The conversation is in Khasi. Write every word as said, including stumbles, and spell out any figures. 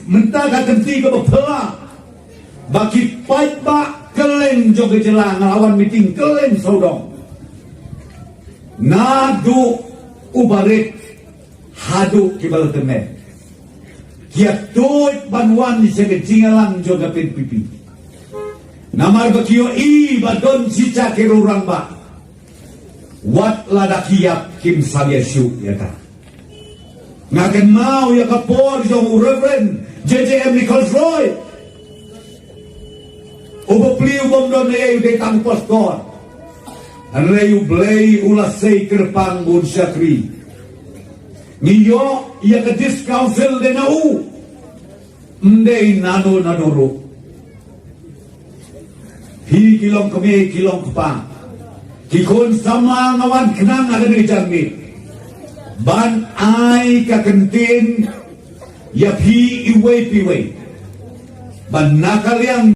Mynta ka kynti kaba phylla ba ki paidbah kylleng jong ka jylla nga la wan meeting kylleng sawdong, naduh u barit haduh kiba la tymmen, ki ïa tuid ban wan sha ka jingïalang jong ka P N P P. Namar ba ki ïohi ba don shispah ki rangbah, wat lada ki ïap kim sa ïa shu ïa ka. Nga kynmaw ïa ka por jong u Reverend J J M Nichols Roy, u bapli u bym don ei u dei tang pastor. Hynrei U Blei u la sei kyrpang bun shakri. Ngi ïoh ïa ka District Council dei na u, ym dei nano nano ruh. Phi ki long kmie ki long kpa, ki khun samla, nga wan khnang ha kane ka janmiet ban ai ka kyntien ïa phi iwei pa iwei, ban na ka liang